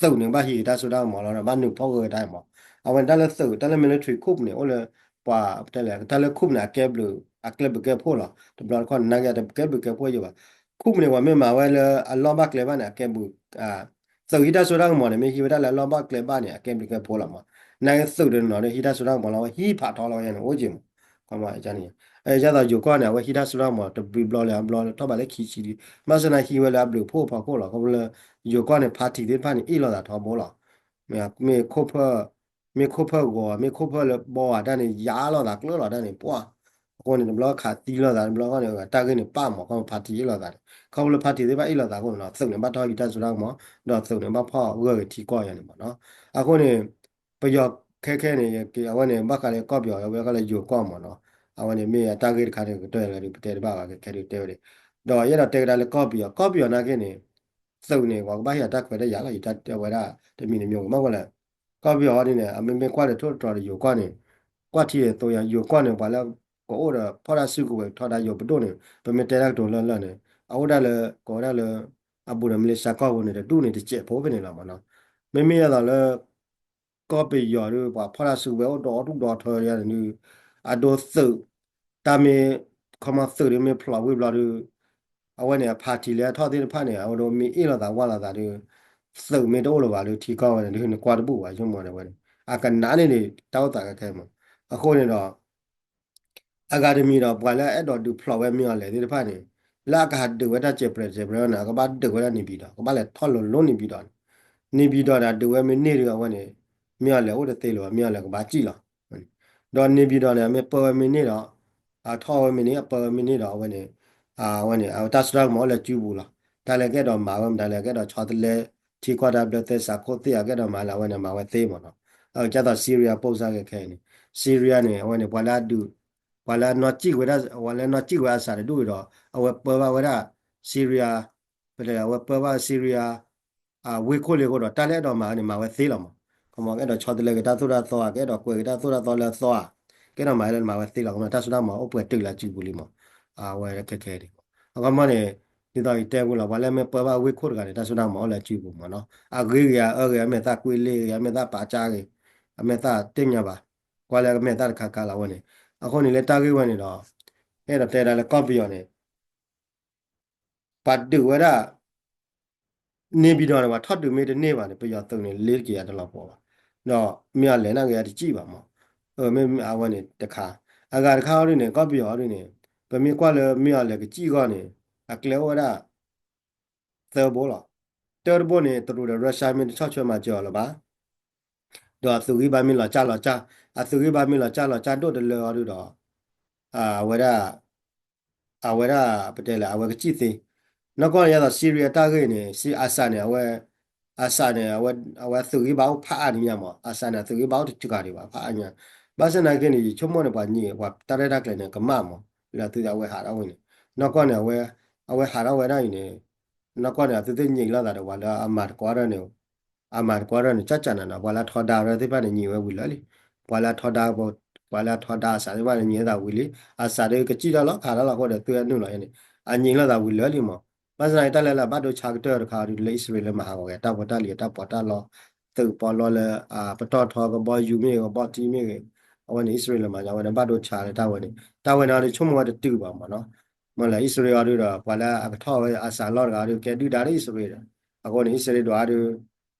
သုးန့ၣ် ဘၣ်ဟံးက့ၤတၢ်စိတၢ်ကမီၤလီၤဒီး ဘၣ်နုာ်ဖီၣ်ဂၢၢ်ကဒါမး, အဝဲန့ၣ် တၢ်လၢသုး တၢ်လၢ military coup န့ၣ် အိၣ်လၢ ပှၤတဲလဲၣ် တၢ်လၢ coup န့ၣ် အကဲဘျုး အကဲဘျုးကဲဖှိၣ်လီၤ, တဘျီတခီၣ်န့ၣ် နာ်က့တကဲဘျုးကဲဖှိၣ်ယိာ်ဘၣ်, coup န့ၣ် ပှၤမ့ၢ်မၤဝဲလၢအလီၢ်ဘၣ်ကျဲဘၣ်န့ၣ် အကဲဘျုး သုးဟံးတၢ်စိတၢ်ကမီၤန့ၣ် မ့ၢ်ဟံးဝဲဒၣ်လၢအလီၢ်ဘၣ်ကျဲဘၣ်န့ၣ် အကဲဘျုးကဲဖှိၣ်လီၤမး, နာ်က့သုးတနီၤန့ၣ် ဟံးတၢ်စိတၢ်ကမီၤလီၤ အဝဲဟံးဖးထီလီၤဝဲန့ၣ် အိၣ်က့ၤမး, န့ၣ် ဒ်သိးယိၤကီၢ်န့ၣ် အဝဲဟံးတၢ်စိတၢ်ကမီၤတဘျီဘျီလၢအဘျီထီၣ်ဘးလၢခံဆံဒီး ဘၣ်ဆၣ်သနာ်ဟံးဝဲလၢအဘျုးဖှိၣ်ဖီခိၣ်လီၤ, ခီဖျိလၢ ယိၤကီၢ်န့ၣ် party သ့ၣ်တဖၣ်န့ၣ် အ့ၣ်လိာ်သးထီဘိလီၤ, မ့ၢ်ခိၣ်ဖၢၣ် မ့ၢ်ခိၣ်ဖၢၣ်ဂီၤ မ့ၢ်ခိၣ်ဖၢၣ်လၢဘီဧါတၢ်န့ၣ် ယါလိာ်သးကျၢၢ်လီၤတၢ်န့ၣ် ပှၢ်, အဃိန့ၣ် တဘျီခးသံလိာ်သး တဘျီဃီန့ၣ် တၢ်ဂ့ၢ်န့ၣ်ပၣ်မး ခီဖျိ party အ့ၣ်လိာ်သးန့ၣ် ခီဖျိ party သ့ၣ်တဖၣ်အ့ၣ်လိာ်သးအဃိန့ၣ်ဒီး သုးန့ၣ် ဘၣ်ထီၣ်ဟံးတၢ်စိတၢ်ကမီၤ ဒီးသုးန့ၣ် ဘၣ်ဖီၣ်ဂၢၢ်ဂ့ၤထံကီၢ်ယါန့ၣ်မးနီၤ, အဃိန့ၣ် ပယီၤခဲခဲန့ၣ် အဝဲန့ၣ် ဘၣ်ဃးလၢကီၢ်ပယီၤ ဝဲဃီလၢယိၤကီၢ်မးနီၤ, အဝဲန့ၣ်မ့ၢ်အတၢ်ဂ့ၢ်တခါန့ၣ် ကတၢၢ်လၢဒုးပတဲတဘၣ်ဘၣ် ခဲခဲဒုးတဲဝဲဒၣ်, ဒီးယအဲၣ်ဒိးတဲကဒါလၢကီၢ်ပယီၤ ကီၢ်ပယီၤနာ်က့န့ၣ် သုးန့ၣ် ပှၤကဘၣ်ဟ့ၣ်အတၢ်ခွဲးတၢ်ယာ်လီၤ ယတဲဝဲဒၣ်တမံၤတမံၤမးဝဲလၢ ကီၢ်ပယီၤဟီဒ်န့ၣ် အမ့မ့ၢ်ကွၢ်ဒီးထိၣ်သတြီၤဒီးယိၤကီၢ်န့ၣ် ကွၢ်ထံသိးယၤ ယိၤကီၢ်န့ၣ် ပှၤလၢကအိၣ်ဒီးဖီၣ်တၢ်စုကဝဲၤထီဒါယိၤပဒိၣ်န့ၣ် ပမ့ၢ်တဲတၢ်ကတိၤလၢလၢ်န့ၣ် အအိၣ်ဒၣ်လၢ ကိးဝဲဒၣ်လၢ အဘူးဒီးမလ့ၡါကီၢ်ပူၤန့ၣ် တဒူၣ်န့ၣ် တစဲးဖိဖဲန့ၣ်လီၤမးနီၤ, မ့မ့ၢ်ယသိးလၢ ကီၢ်ပယီၤဒီး ပှၤဖီၣ်တၢ်စုကဝဲၤအိၣ်ဒီးအီၣ်ဒူၣ်ဒီးထၢယါန့ၣ်ဒီး အဒိသုး တၢ်မ့ၢ် ခီမီသုးဒီးမ့ၢ်ဖျိးဝံၤဘျီဒီး အဝဲန့ၣ် အ party လဲၤထီၣ်သ့ၣ်တဖၣ်န့ၣ် အဝဲဒိမ့ၢ်အ့ၣ်လိာ်သးဝါလိာ်သးဒီး သုးမ့ၢ်တအိၣ်လၢၤဘၣ်ဒီး ထံကီၢ်ဝဲန့ၣ် ဒုးနကွၢ်တဘူၣ်ဘၣ် ဆိကမိၣ်န့ၣ်ဝဲန့ၣ် အကနးန့ၢ်န့ၣ် တၢ်အိၣ်သးခဲခဲမး အဃိန့ၣ်ဒီး အဂၤတမံၤဒီး ပှၤလၢအအဲၣ်ဒိးဒုးဖျိးဝဲမ့ၢ်အီၤလဲၣ်သ့ၣ်တဖၣ်န့ၣ် လၢအကဟးဒုးဝဲတၢ်စဲးပြဲးစဲးပြဲးန့ၣ် အကဘၣ်ဒုးဝဲဒၣ်နေပြည်တော် ကဘၣ်လဲၤထီၣ်လိၤလိၤနေပြည်တော်န့ၣ် နေပြည်တော်ဒီးဒုးဝဲမ့ၢ်န့ၢ်ဒီးအဝဲန့ၣ် မ့ၢ်အီၤလဲၣ်အိၣ်တသ့လၢၤဘၣ် မ့ၢ်အီၤလဲၣ်ကဘၣ်စံၣ်လီၤ ဒီးနေပြည်တော်န့ၣ် အမ့ၢ်ပၢဝဲမ့ၢ်န့ၢ်ဒီး အထီၣ်ဝဲမ့ၢ်န့ၢ် အပၢဝဲမ့ၢ်န့ၢ်ဒီးအဝဲန့ၣ် အဝဲန့ၣ် အတၢ်စိတၢ်ကမီၤအိၣ်လၢစုပူၤလီၤ. တၢ်လၢကအဲၣ်ဒိးမၤဝဲမတၤလဲၣ် ကအဲၣ်ဒိးဆီတလဲ ထံကီၢ်တၢ်ဘျၢသဲစးခိၣ်သ့ၣ် အကအဲၣ်ဒိးမၤလၢအဝဲန့ၣ် မၤဝဲသ့မးနီၤ. အကသိး Syria ပိၢ်စၢ်ခဲခဲအံၤန့ၣ် Syria န့ၣ် အဝဲန့ၣ် ပှၤလၢအဒုး ပှၤလၢအနီၢ်ကံၣ်ဝဲဒၣ် ပှၤလၢနီၢ်ကံၣ်ဝဲအစးတဒူၣ်အံၤဒီး အဝဲပၢဘၣ်ဝဲဒၣ် Syria ပတဲအဝဲပၢဘၣ် Syria ဝ့ၢ်ခိၣ်လ့အဃိဒီး တၢ်လၢအဲၣ်ဒိးမၤန့ၣ် မၤဝဲသ့လီၤမး. ကမၤကအဲၣ်ဒိးဆီတလဲက့ၤတၢ်သိၣ်တၢ်သီဧါ ကအဲၣ်ဒိးကွဲးက့ၤတၢ်သိၣ်တၢ်သီလၢအသီဧါ ကအဲၣ်ဒိးမၤလၢမၤဝဲသ့လီၤ. ကမၤတၢ်စိတၢ်ကမီၤအိၣ်ပှဲၤတုၤလၢအစုပူၤလံမး. အဝဲခဲခဲန့ၣ် အခီပညီန့ၣ် ဒ်သိးယတဲဝဲလီၤ ပှၤလၢမ့ၢ်ပၢဘၣ်ဝ့ၢ်ခိၣ်တဂၤန့ၣ် တၢ်စိတၢ်ကမီၤအိၣ်လၢအစုပူၤမးနီၤ. အဂ့ၤဂ့ၤအအၢဂ့ၤ အမဲာ်သၣ်ကွ့လ့ဂ့ၤ အမဲာ်သၣ်ပာ်ကၢ်ဂ့ၤ အမဲာ်သၣ်တ့ၢ်ညါဘၣ် ကွၢ်လၢအမဲာ်သၣ်တခါခါလီၤဝဲန့ၣ်. အဃိန့ၣ်လၢတၢ်ဂ့ၢ်ဝဲန့ၣ်ဒီး အဲၣ်ဒိးတဲဒၣ်လၢကီၢ်ပယီၤန့ၣ် ပှၤဒုးဝဲဒၣ် နေပြည်တော်န့ၣ် ပှၤထီၣ်ဒုးမ့ၢ်တန့ၢ်ဘၣ်န့ၣ် ပယီၤသုးန့ၣ် လ့ၤတက့ၤအတလီၤပှီၤဘၣ်. ဒီးမ့ၢ်အီၤလဲၣ်နာ်က့ၤအတစံၣ်ဘၣ်မး. မ့ၢ်အဝဲန့ၣ်တခါ အဂၤတခါအီၤဒ်န့ၣ် ကီၢ်ပယီၤအီၤဒ်န့ၣ် ပမ့ၢ်ကွၢ်လၢမ့ၢ်အီၤလဲၣ်ကစံၣ်အဂီၢ်န့ၣ် အကျဲအိၣ်ဝဲဒၣ် သၢဘိလီၤ. တၢ်တဘိန့ၣ် တရူးဒီး Russia မ့ၢ်တဆီၣ်ထွဲမၤစၢၤအီၤလၢၤဘၣ်, ဒီးအသုးဂံၢ်ဘါမ့ၢ်လီၤကၢ်လီၤကၢ်, အသုးဂံၢ်ဘါမ့ၢ်လီၤကၢ်လီၤကၢ်ဒိၣ်တလၢအီၤဒုဒီး အဝဲဒၣ် အဝဲဒၣ်ပတဲလဲၣ် အဝဲကစံၣ်သ့, နီၢ်ကီၢ်န့ၣ် ယသိး Syria တၢ်ဂ့ၢ်န့ၣ် Assad န့ၣ် အဝဲ Assad န့ၣ် အဝဲသုးဂံၢ်ဘါအိၣ်ဖးအါန့ၣ်မး, Assad န့ၣ် အသုးဂံၢ်ဘါအိၣ်တစှၤဒံးဘၣ် ဖးအါညါ, ဘၣ်ဆၣ်သနာ်က့န့ၣ် ယဆိကမိၣ်န့ၣ် ပှၤညံး ပှၤတၢ်ရဲၣ်တၢ်ကျဲၤန့ၣ် ကမၣ်မး, လၢအသုသးအဝဲဟးထီၣ်ဝဲန့ၣ်, နီၢ်ကီၢ်န့ၣ် အဝဲဟးထီၣ်ဝဲဒၣ်အံၤန့ၣ် နီၢ်ကီၢ်န့ၣ် အသုသ့ၣ်ညံးလိာ်သးဒီးပှၤလၢအမၤတကွၢ်ထီၣ်န့ၣ် အမၤတကွၢ်ထီၣ်န့ၣ် ကၠၢ်ကၠၢ်နၤနီၤ ပှၤလၢအထီဒါရၢသ့ၣ်တဖၣ်န့ၣ် ညံးဝဲဝံၤလၢာ်လံ, ပှၤလၢအထီဒါ ပှၤလၢအထီဒါ Assad သ့ၣ်တဖၣ်န့ၣ် ညံးဝဲသးဝံၤလံ, Assad ဒုးကစံၣ်ထီၣ်လီၤ ကဟးထီၣ်လီၤအဃိဒီး သုဝဲနုာ်လီၤန့ၣ် အညံးလိာ်သးဝံၤလၢာ်လံမး, ဘၣ်ဆၣ်သနာ်က့ တၢ်လၢလၢအဘၣ်ဒိဆါကတၢၢ်တခါဒုး လၢအံၣ်စရ့လးလၢမၤဟးဂီၤက့ၤ တၢ်ဖိတၢ်လံၤ တၢ်ပီးတၢ်လီ သုးပီးလီလၢ ပတီၢ်ထီကဘီယူၤမ့ၢ်ဂ့ၤ ကဘီထံမ့ၢ်ဂ့ၤ, အဝဲန့ၣ် အံၣ်စရ့လးမၤညါဝဲန့ၣ် ဘၣ်ဒိဆါလၢတၢ်ဝဲန့ၣ် တၢ်ဝဲန့ၣ်အီၤဒုး ဆိကမိၣ်ဝဲတတုၤဘၣ်မးနီၤ, မ့ၢ်လၢအံၣ်စရ့လးအီၤဒုးဒီး ပှၤလၢအကထီၣ်ဝဲ Assad လီၢ်တဂၤဒုး ကဲဒုၣ်ဒါလၢအံၣ်စရ့လးဒီး အဃိန့ၣ် အံၣ်စရ့လးဒွးဒုး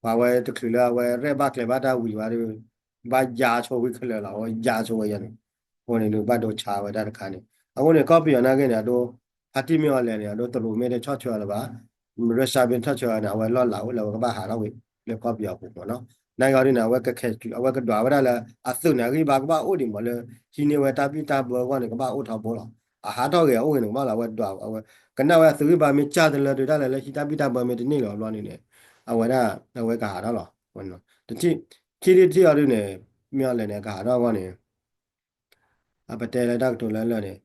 ပှၤဝဲတချုးလၢအဝဲရဲၣ်ဘၣ်ကျဲၤဘၣ်တၢ်ဝံၤဝဲဒုး ဘၣ်ယါဆိဝံၤခဲလၢာ်လီၤ အဝဲယါဆိဝဲယါန့ၣ်, အဃိန့ၣ်ဒုး ဘၣ်ဒိဆါဝဲတၢ်တခါန့ၣ်, အဃိန့ၣ် ကီၢ်ပယီၤနာ်က့န့ၣ် အဒိ ဖါတံၢ်မ့ၢ်အီၤလဲၣ်န့ၣ် အဒိတရူးမ့ၢ်တဆီၣ်ထွဲအီၤလၢၤဘၣ်, Russia မ့ၢ်တဆီၣ်ထွဲအီၤန့ၣ် အဝဲလီၢ်လၤအိၣ်လၢအဝဲကဘၣ်ဟးထီၣ်ဝဲ လၢကီၢ်ပယီၤပူၤမးနီၤ, နာ်က့အီၤဒုးန့ၣ် အဝဲကခဲ အဝဲကဒွးဝဲဒၣ်လၢ အသုးန့ၣ် အဂံၢ်ဘါကဘၣ်အိၣ်ဒံးမးလၢ ဟံးန့ၢ်ဝဲတၢ်ဘံၣ်တၢ်ဘၢအဂီၢ်န့ၣ် ကဘၣ်အိၣ်ထီဘိလီၤ, အဟးထီၣ်ဂ့ၤအအိၣ်ဂ့ၤန့ၣ် ကဘၣ်လီၤ အဝဲဒွး အဝဲ ကနၣ်ဝဲအသုးဂံၢ်ဘါမ့ၢ်ကၢ်တလၢဒုးတၢ်လဲၤလၢ ဟံးတၢ်ဘံၣ်တၢ်ဘၢမ့ၢ်တန့ၢ်လၢၤဘျီန့ၣ်န့ၣ် အဝဲဒၣ် အဝဲကဟးထီၣ်လီၤ, တထံၣ် ခံထံၣ်တထံၣ်အီၤဒုးန့ၣ် မ့ၢ်အီၤလဲၣ်န့ၣ် ကဟးထီၣ်အဂီၢ်န့ၣ် အပတဲလၢတၢ်ကတိၤလၢလၢာ်န့ၣ်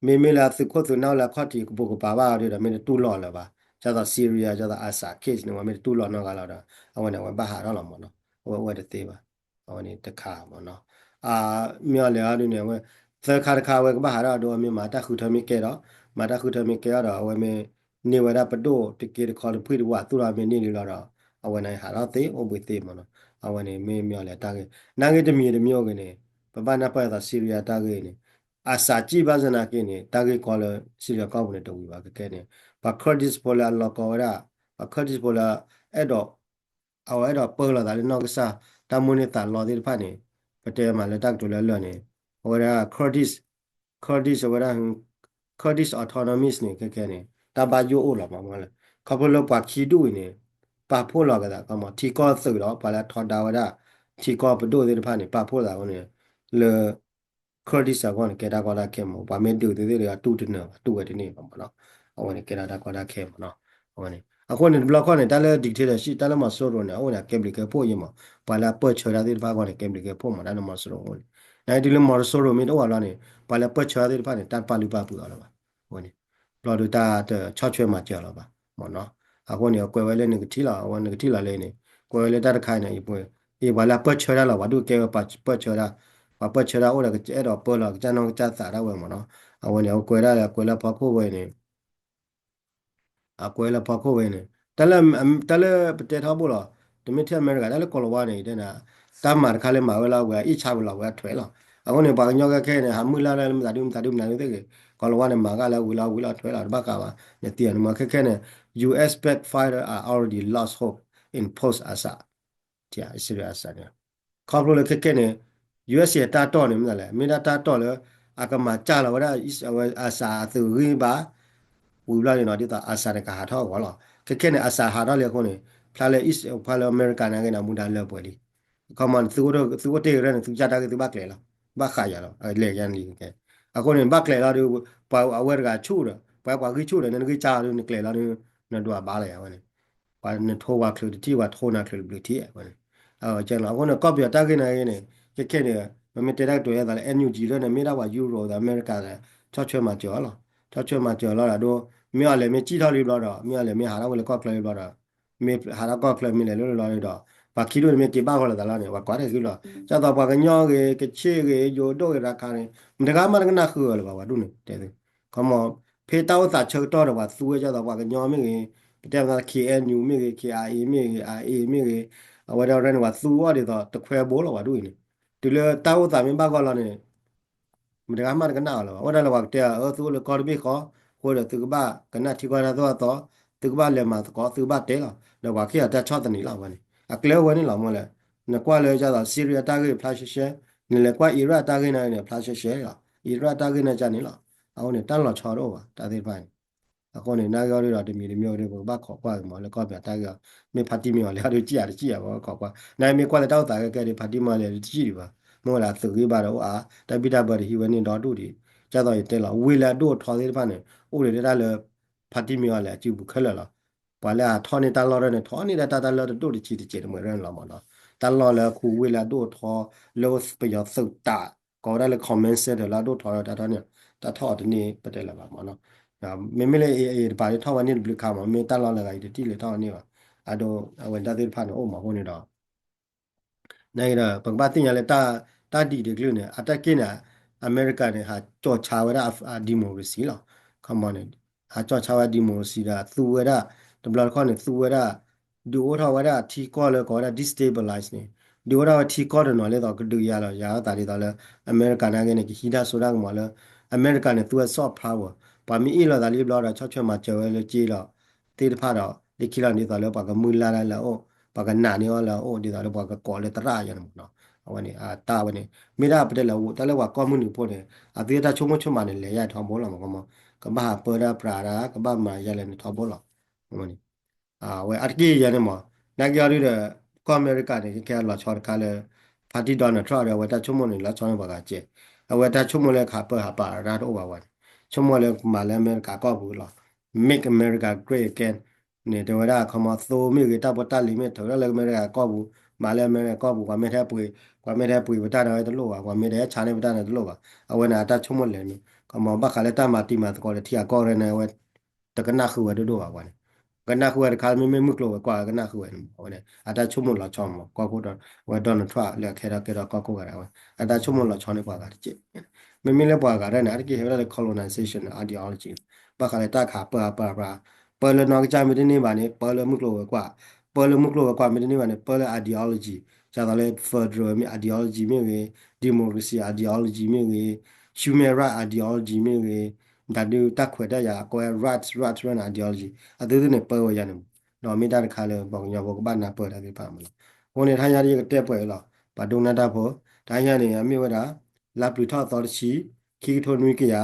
မ့မ့ၢ်လၢအသုးခိၣ်သုးနၢ်အိၣ်လၢအခီၣ်ထံးကပိာ်ကပၤဘၣ်အီၤဒုးဒီး မ့ၢ်တတူၢ်လိာ်လၢၤဘၣ်, ဒ်သိး Syria ဒ်သိး Assad case န့ၣ် ဝဲမ့ၢ်တတူၢ်လိာ်နီတဂၤလီၤဒီး အဝဲန့ၣ် အဝဲဘၣ်ဟးထီၣ်လီၤမးနီၤ, အဝဲအိၣ်ဝဲတသ့ဘၣ်, အဝဲန့ၣ်တခါမးနီၤ, မ့ၢ်အီၤလဲၣ်အီၤဒုးန့ၣ် အဝဲ သၢခါတခါ အဝဲကဘၣ်ဟးထီၣ်အဒိ အမ့ၢ်မၤတၢ်ဃုထၢမ့ၢ်ကဲဒီး မၤတၢ်ဃုထၢမ့ၢ်ကဲအီၤဒီး အဝဲမ့ၢ် န့ၢ်ဝဲဒၣ်ပဒိၣ်တက့တခီတဖှံတဝးသူၣ်ထီၣ်မ့ၢ်န့ၢ်လံလီၤဒီး အဝဲန့ၣ်ဟးထီၣ်သ့အိၣ်ဘှံးသ့မးနီၤ, အဝဲန့ၣ်မ့ၢ်မ့ၢ်အီၤလဲၣ်တၢ်ဂ့ၢ်, နာ်ဂ့ၢ်တမံၤတမံၤအိၣ်ဂ့ၤန့ၣ် ပဘၣ်နၢ်ပၢၢ်အသး Syria တၢ်ဂ့ၢ်န့ၣ် Assad စံၣ်ဘၣ်ဆၣ်သနာ်က့န့ၣ် တၢ်ဂ့ၢ်ကီလၢ Syria ကီၢ်ပူၤန့ၣ်တဝံၤဘၣ်ခဲခဲန့ၣ် ပှၤ Kurdish ဖိလၢအလီၤကီဝဲဒၣ် ပှၤ Kurdish ဖိလၢ အဲၣ်ဒိး အဝဲအဲၣ်ဒိးပၢလီၤသးလၢနီၢ်ကစၢ် တၢ်မိၣ်န့ၢ်သးလီသ့ၣ်တဖၣ်န့ၣ် ပတဲမးလၢတၢ်ကတိၤလၢလၢာ်န့ၣ် အဝဲဒၣ် Kurdish, Kurdish အဝဲဒၣ် Kurdish autonomies န့ၣ် ခဲခဲန့ၣ် တၢ်ဘၣ်ယိၣ်အိၣ်လီၤမးမးလၢ ခီဖျိလၢပှၤခံဒူၣ်အံၤန့ၣ် ပာ်ဖှိၣ်လီၤက့ၤသးကီမး ထံကီၢ်သုးဒီး ပှၤလၢအထီဒါဝဲဒၣ် ထံကီၢ်ပဒိၣ်သ့ၣ်တဖၣ်န့ၣ် ပာ်ဖှိၣ်သးဝဲန့ၣ် လၢ Kurdish အဂီၢ်န့ၣ် ကဲတၢ်ကီတၢ်ခဲမး ပှၤမ့ၢ်ဒုးသုသ့ၣ်ဒီး တူၢ်တနၢၤဘၣ် တူၢ်ဝဲတန့ၢ်ဘၣ်မးနီၤ အဝဲန့ၣ် ကဲဒၣ်တၢ်ကီတၢ်ခဲမးနီၤ အဝဲန့ၣ် အဃိန့ၣ် တဘျီခီၣ်န့ၣ် တၢ်လၢ dictatorship တၢ်လၢမီၤစိရိၤန့ၣ် အအိၣ်န့ၣ် ကဲဘျုးကဲဖှိၣ်ယံၤမး ပှၤလၢအပၢၢ်ဆၢတၢ်သ့ၣ်တဖၣ်အဂီၢ်န့ၣ် ကဲဘျုးကဲဖှိၣ်မး တၢ်လၢမီၤစိရိၤအအိၣ်န့ၣ် နတုၤလၢမီၤစိရိၤမ့ၢ်တအိၣ်ဘၣ်လီၤန့ၣ် ပှၤလၢပၢၢ်ဆၢသ့ၣ်တဖၣ်န့ၣ် တၢ်တပာ်လုၢ်ပာ်ပှ့ၤအီၤလၢၤဘၣ် အဝဲန့ၣ် ဘျီဒုးတၢ်တဆီၣ်ထွဲမၤစၢၤလီၤဘၣ်မးနီၤ အဃိန့ၣ် အကွဲးဝဲလၢနကထံၣ်လီၤ အဝဲနကထံၣ်လီၤလၢန့ၣ် ကွဲးဝဲလၢတၢ်တခါန့ၣ် အံၤပှၤလၢအပၢၢ်ဆၢတၢ်လီၤ ပှၤဒူၣ်ကဲဝဲပှၤပၢၢ်ဆၢတၢ် ပှၤပၢၢ်ဆၢတၢ်အိၣ်ဒီးကအဲၣ်ဒိးပၢလီၤ ကစၢ်နီၢ်ကစၢ်သးဒၣ်ဝဲမးနီၤ အဝဲန့ၣ် အကွဲးဒၣ်လၢအကွဲးလၢဖီခိၣ်ဝဲန့ၣ် အကွဲးလၢဖီခိၣ်ဝဲန့ၣ် တၢ်လၢ တၢ်လၢပတဲထီဘိလီၤ တမ့ၢ်ထဲအမဲရကၤ တၢ်လၢကီၤလၤဝါန့ၣ် တဲနၤ တၢ်မၤတခါလၢမၤဝဲလီၤ ဝဲအံၣ်ဆါဝဲလီၤ ဝဲအထွဲလီၤ အဃိန့ၣ် ပှၤကညီခဲခဲန့ၣ် ဟးမုၢ်လၢ်လၢမတၤဒုမတၤဒုမတၤဒုသ့ၣ်ဂ့ၤ ကီၤလၤဝါန့ၣ် မၤဂၢ်လၢဝံၤလီၤဝံၤလီၤထွဲလီၤ တဘၣ်ဃးဘၣ် နသံအီၤန့ၣ်မး ခဲခဲန့ၣ် U S backed fighter are already lost hope in post Assad အံၤ Syria Assad န့ၣ် ခီဖျိလၢခဲခဲန့ၣ် U S A အတၢ်တီၢ်န့ၣ် မ့ၢ်လဲၣ် မ့ၢ်ဒၣ်တၢ်တီၢ်လၢ အကမၤစၢ်လီၤဝဲဒၣ် Assad အသုးဂံၢ်ဘါ ဝံၤဘျီန့ၣ်နီၤ ဒ်သိး Assad န့ၣ် ကဟးထီၣ်အဂီၢ်လီၤ. ခဲခဲန့ၣ် Assad ဟးထီၣ်လံအဃိန့ၣ် ဖျါလၢ ဖျါလၢအမဲရကၤနာ်က့န့ၣ် မူဒါလၢပှဲၤလံ. ခီမီ သုအိၣ်တ့ၢ်ကရၢန့ၣ် သုကစၢ်တၢ်ဂ့ၢ်သုဘၣ်ကျဲၤလီၤ. ဘၣ်ဃးယၤလီၤ လဲၤယၤန့ၣ်လံ. အဃိန့ၣ် ဘၣ်ကျဲၤလီၤဒီး ပှၤအဝဲတဂၤဆူၣ်ဒီး ပှၤပှၤဂံၢ်ဆူၣ်ဒီး နဂံၢ်စၢ်ဒီး နကျဲၤလီၤဒီး နဒွးဘၣ်လီၤယၤဝဲန့ၣ် ပှၤနထိပှၤချုးတထံၣ် ပှၤထိနၤချုးတဘျုးထံၣ်ဝဲန့ၣ် အဃိန့ၣ် ကီၢ်ပယီၤတၢ်ဂ့ၢ်နာ်က့န့ၣ် ခဲခဲန့ၣ် ပမ့ၢ်တဲတၢ်ကတိၤယဲၢ်သးလၢ N U G လၢန့ၣ် မ့ၢ်ဒၣ်ပှၤယူရိးဒီးအမဲရကၤဒီး ဆီၣ်ထွဲမၤစၢၤအီၤလီၤ. ဆီၣ်ထွဲမၤစၢၤအီၤလီၤဒီး မ့ၢ်အီၤလဲၤမ့ၢ်စံၣ်ထီၣ်လံဘျီဒီး မ့ၢ်အီၤလဲၤမ့ၢ်ဟးထီၣ်ဝဲလၢကီၢ်ချၢလံဘျီဒီး မ့ၢ်ဟးထီၣ်ကီၢ်ချၢမ့ၢ်လဲၤလၢလီၤဒီး ပှၤခံဒူၣ်န့ၣ်မ့ၢ်က့ၤဘၣ်ဃီလိာ်သးလီၤန့ၣ် ပှၤကွၢ်တဂ့ၤလီၤ. ဒ်သိးပှၤကညီဂ့ၤ ကချ့ၣ်ဂ့ၤ ယိၤဒိၣ်ဂ့ၤ ရခါန့ၣ် မတဂၤမးတကနၣ်ဃုာ်အီၤလၢၤဘၣ် ပှၤဒူၣ်န့ၣ် တဲသု ခီမီ ဖဲတၢ်အိၣ်သးဆၢကတီၢ်ဒီးပှၤသူဝဲဒ်သိးပှၤကညီမ့ၢ်ဂ့ၤ ပတဲမး K N U မ့ၢ်ဂ့ၤ K I A မ့ၢ်ဂ့ၤ I A မ့ၢ်ဂ့ၤ အဝဲဒၣ်ရဲၣ်န့ၣ် ပှၤသူအီၤဒ်သိးတခွဲဘိလီၤ ပှၤဒူၣ်အံၤန့ၣ် တုၤလၢတၢ်အိၣ်သးမ့ၢ်ဘၣ်ဂီၢ်လီၤန့ၣ် မတဂၤမးတကနၣ်အီၤလၢၤဘၣ်. အိၣ်ဒၣ်လၢပှၤကတဲအီၤ သုအိၣ်လၢကီၢ်တဘ့ၣ်ဃီ အဃိဒီးသုကဘၣ်ကနၣ်ထံကီၢ်တၢ်သိၣ်တၢ်သီ သုကဘၣ်လဲၤမၤသကိး သုကဘၣ်တဲလီၤ ဒီးပှၤခံဂၤတၢ်ဆီၣ်သနံးလီၤဝဲန့ၣ် အကျဲအိၣ်ဝဲန့ၣ်လီၤ မ့ၢ်လဲၣ် နကွၢ်လၢဒ်သိး Syria တၢ်ဂ့ၢ်ဖျါရှဲရှဲ နလဲၤကွၢ် Iraq တၢ်ဂ့ၢ်နာ်က့န့ၣ် ဖျါရှဲရှဲလီၤ Iraq တၢ်ဂ့ၢ်နာ်က့န့ၣ်လီၤ အဃိန့ၣ် တၢ်လီၤဆီတအိၣ်ဘၣ် တၢ်သ့ၣ်တဖၣ်န့ၣ် အဃိန့ၣ် နာ်က့အီၤဒီး တမံၤတမံၤဒီး ပကဘၣ်ခိးကွၢ်က့ၤမး လၢကီၢ်ပယီၤတၢ်ဂ့ၢ်အီၤ, မ့ၢ်ဖါတံၢ်မ့ၢ်အီၤလဲၣ် အဒိးစံၣ်ယၤတစံၣ်ယၤ ပခိးကွၢ်, နမ့ၢ်ကွၢ်လၢတၢ်အိၣ်သးခဲကဲဒီး ဖါတံၢ်မ့ၢ်အီၤလဲၣ် တစံၣ်ဒံးဘၣ်, မ့ၢ်ဝဲဒၣ်သုးဂ့ၢ်ဘၣ်ဒီးအိၣ်အါ, တၢ်ဘံၣ်တၢ်ဘၢတဟံးဝဲန့ၣ်ဒီဒူၣ်ဒံး, ဒ်သိးယတဲလီၤ ဝ့ၢ်လၢအဒိၣ်အထီသ့ၣ်တဖၣ်န့ၣ် အိၣ်ဒံးဒၣ်တၢ်လၢ ဖါတံၢ်မ့ၢ်အီၤလဲၣ် အစုပူၤခဲလၢာ်လီၤ. ပှၤလၢအထီၣ်န့ၢ်တၢ်လီၢ်ဒၣ်န့ၣ် ထီၣ်န့ၢ်ဒၣ်တၢ်တၢ်လၢတဒိၣ်တဆံးတစဲးတမှဲၤရဲၣ်န့ၣ်လီၤမးနီၤ, တၢ်လီၢ်လၢခူဝ့ၢ်လၢအဒိၣ်အထီ လၢပယီၤသုးတး ကိးဝဲဒၣ်လၢ command center လၢအဒိၣ်ထီဒီးတၢ်ထီၣ်န့ၣ် တၢ်ထီၣ်အီၤတန့ၢ်ပတဲလၢၤဘၣ်မးနီၤ, မ့မ့ၢ်လၢ အ့ အ့ တပၤဒ်ထီၣ်ဝဲန့ၢ်တဘျုးခါမး မ့ၢ်တၢ်လီၢ်လၢဂၤအံၤတထံၣ်လၢထီၣ်ဝဲန့ၢ်ဘၣ်, အဒိ အဝဲဒၣ်သ့ၣ်တဖၣ်န့ၣ်အိၣ်မးအဃိန့ၣ်ဒီး နကဒီး ပကဘၣ်သ့ၣ်ညါလၢ တၢ်ဒ်တကလုာ်န့ၣ် အတၢ်က့ၢ်န့ၣ် အမဲရကၤန့ၣ် ဟးကၠီၣ်ဆါဝဲဒၣ် democracy လီၤ. ခီမီန့ၣ် ဟးကၠီၣ်ဆါဝဲ democracy ဒီးသူဝဲဒၣ် တဘျီတခီၣ်န့ၣ် သူဝဲဒၣ် ဒုးအိၣ်ထီၣ်ဝဲဒၣ်ထံကီၢ်လၢကိးဝဲဒၣ် destabilize န့ၣ် ဒုးအိၣ်ထီၣ်ဝဲထံကီၢ်တနီၤလၢသိးကဒုးယၤလီၤ ယၤအသးဒ်သိးလၢ အမဲရကၤနာ်က့န့ၣ် ကဟံးတၢ်စိတၢ်ကမီၤလၢ အမဲရကၤန့ၣ် သူဝဲ soft power ပှၤမ့ၢ်အ့ၣ်လိာ်သးလံဘျီဒီး ဆီၣ်ထွဲမၤစၢၤဝဲလၢက့ဒီး သ့ၣ်တဖၣ်ဒီး လၢခံလီၤဒ်သိးလၢပှၤကမုၢ်လၢ်တၢ်လၢအအိၣ် ပှၤကနာ်န့ၢ်အီၤလၢအအိၣ် ဒ်သိးလၢပှၤကကိးလၢသရၣ်ယၤန့ၣ်မးနီၤ, အဝဲန့ၣ် အတၢ်ဝဲန့ၣ် မ့ၢ်ဒၣ်ပတဲလၢ တၢ်လၢပှၤကီၢ်မုၢ်နုာ်ဖိန့ၣ် အသုတၢ်ဆိကမိၣ်ဆိကမးန့ၣ် လဲၤယၤထီဘိလီၤမး ကမီ ကဘၣ်ဟးပၢတၢ်ပြးတၢ် ကဘၣ်မၤယၤလဲၣ်န့ၣ်ထီဘိလီၤ, အဝဲအါတက့ၢ်ယၤန့ၣ်မး နာ်က့အီၤဒုဒီး ကီၢ်အမဲရကၤန့ၣ် ကဲလီၤဆီတခါလၢ ဖါတံၢ် Donald Trump ဒီး အဝဲတၢ်ဆိကမိၣ်န့ၣ် လီၤဆီန့ၢ်ပှၤဂၤစဲး, အဝဲတၢ်ဆိကမိၣ်လၢခးပၢဟးပာ်တၢ်တအိၣ်ဘၣ်ဝဲန့ၣ်, ဆိကမိၣ်လၢမၤလၢအမဲရကၤကီၢ်ပူၤလီၤ, Make America Great Again န့ၣ် တဲဝဲဒၣ်ခီမီ သိမ့ၢ်ဂ့ၤ တၢ်ဖိတၢ်လံၤမ့ၢ်ထုးထီၣ်လၢအမဲရကၤကီၢ်ပူၤ, မၤလၢအမဲရကၤကီၢ်ပူၤ ပှၤမ့ၢ်ထဲပှ့ၤ, ပှၤမ့ၢ်ထဲပှ့ၤပတၢ်န့ၣ်ဝဲတလိၣ်ဘၣ်, ပှၤမ့ၢ်ထဲဆါန့ၢ်ပတၢ်န့ၣ်တလိၣ်ဘၣ်, အဝဲန့ၣ် အတၢ်ဆိကမိၣ်လဲၣ်န့ၣ် ခီမီ ဘၣ်ဃးလၢတၢ်မၤတံၤမၤသကိးဒီးထံဂၤကီၢ်ဂၤန့ၣ် အဝဲ တကနၣ်ဃုာ်ဝဲဒိၣ်ဒိၣ်ဘၣ်ပှၤန့ၣ်, ကနၣ်ဃုာ်ဝဲတခါ မ့မ့ၢ်မုၢ်ကျိၤဝဲၤကွာ်ကနၣ်ဃုာ်ဝဲန့ၣ် အဝဲန့ၣ် အတၢ်ဆိကမိၣ်လီၤဆီမး ကီၢ်ခိၣ်ဒီး အဝဲ Donald Trump လၢအခဲထီၣ်ကဲထီၣ်ကီၢ်ခိၣ်ဂၤဒဲး အဝဲ အတၢ်ဆိကမိၣ်လီၤဆီန့ၢ်ပှၤဂၤတက့ၢ်, မ့မ့ၢ်လၢပှၤဂၤဒၣ်န့ၣ် အါတက့ၢ်ဟဲဝဲဒၣ်လၢ colonization ideology ဘၣ်ဃးလၢတၢ်ခးပၢဟးပၢဟးပၢ, ပၢလၢနီၢ်ကစၢ်မ့ၢ်တန့ၢ်ဘၣ်န့ၣ် ပၢလၢမုၢ်ကျိၤဝဲၤကွာ်, ပၢလၢမုၢ်ကျိၤဝဲၤကွာ်မ့ၢ်တန့ၢ်ဘၣ်န့ၣ် ပၢလၢ ideology ဒ်သိးလၢ federal မ့ၢ် ideology မ့ၢ်ဂ့ၤ, democracy ideology မ့ၢ်ဂ့ၤ, human right ideology မ့ၢ်ဂ့ၤ, တၢ်ဒုးတၢ်ခွဲးတၢ်ယာ် အကိးဝဲ rights rights ဝဲန့ၣ် ideology အသုသုန့ၣ် ပၢဝဲယၤန့ၣ်မး, ဒီးမ့ၢ်တၢ်တခါလၢပှၤကညီဖိကဘၣ်နၢ်ပၢၢ်တၢ်သ့ၣ်တဖၣ်မးလီၤ. အဃိန့ၣ် တဟါညါယကတဲပှဲၤအံၤလီၤ, ပှၤဒိကနၣ်တၢ်ဖိ, တဟါညါန့ၣ် အမ့ၢ်ဝဲဒၣ် လါပျုၤထီၣ်အသီတဆံ, ခံကထိနွံကယၤ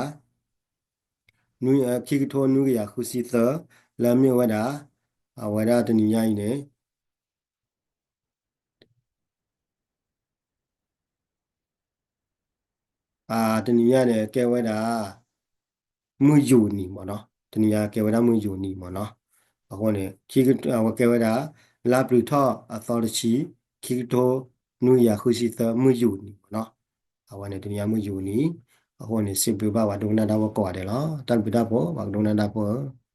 ခံကထိနွံကယၤဃုဆံသၢ, လၢမ့ၢ်ဝဲဒၣ် အဝဲဒၣ်တနံၤညါအံၤန့ၣ် တနံၤညါန့ၣ် ကဲဝဲဒၣ် မုၢ်ယူၤနံၤမ့ၢ်နီၤ, တနံၤညါကဲဝဲဒၣ်မုၢ်ယူၤနံၤမ့ၢ်နီၤ, အဃိန့ၣ် အဝဲကဲဝဲဒၣ် လါပျုၤထီၣ်အသီတဆံ, ခံကထိနွံကယၤဃုဆံသၢ မုၢ်ယူၤနံၤမ့ၢ်နီၤ, အဝဲန့ၣ် တနံၤညါမုၢ်ယူၤနံၤ, အဃိန့ၣ် စံးဘျုးဘၣ်ပှၤဒိကနၣ်တၢ်ဖိကိးဂၤဒဲးလီၤ, တၢ်ဘျုးတၢ်ဖှိၣ် ပှၤကဒိကနၣ်တၢ်ဖိဧၢ